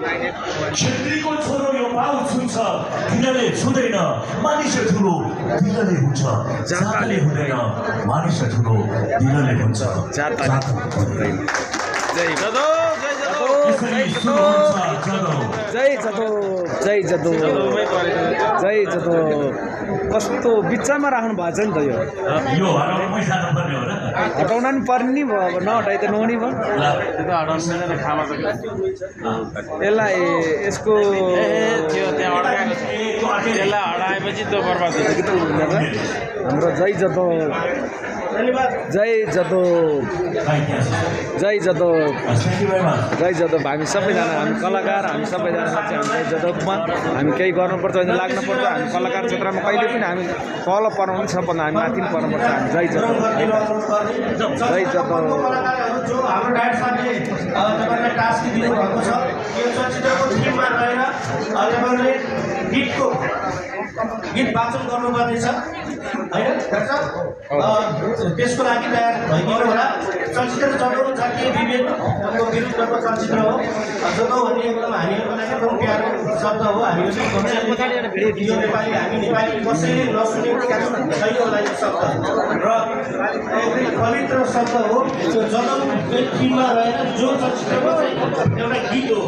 क्षेत्रीको छोरो यो पाउ छुन्छ किनले छुँदैन मानिस ठुलो दिलले हुन्छ जातले हुँदैन मानिस ठुलो दिलले हुन्छ जातले हुँदैन जय जदो जय जदो यसरी सुरु हुन्छ जदो जय जदो जय जदो जय जदो कस्तो बिचमा राख्नु भएको छ नि त यो हराउनु पैसा नपर्ने हो र हटाउन नि पर्ने नि भयो अब नहटाइ त नहुने भयो त्यो त हटाउनु मिल्दैन खामा त यसलाई यसको त्यो त्यहाँ अड्काएको छ त्यसलाई हटाएपछि त्यो बर्बाद हुन्छ कि त हाम्रो जय जदो जय जदो जय जदो जय जदो हामी सबैजना हामी कलाकार हामी सबैजना चाहिँ हामी जय जदोमा हामी केही गर्नुपर्छ भने लाग्नुपर्छ हामी कलाकार क्षेत्रमा कहिले पनि हामी तल पर्नु पनि सबभन्दा हामी माथि पनि पर्नुपर्छ हामी जय जदो जय जदो जो हाम्रो डाइरेक्ट सरले तपाईलाई टास्क दिनुभएको छ यो चलचित्रको थिममा रहेर तपाईले गीत वाचन गर्नुपर्नेछ हैन त्यसको लागि तयार भइदिनु होला चलचित्र जदौ जातीय विभेदको विरुद्धको चलचित्र हो जदौ भन्ने एकदम हामीहरूको लागि एकदम प्यारो शब्द हो हामीले यो नेपाली हामी नेपाली कसैले नसुनेको सही होला यो शब्द र एकदमै पवित्र शब्द हो यो जदौ थिममा रहेर जो चलचित्रको चाहिँ एउटा गीत हो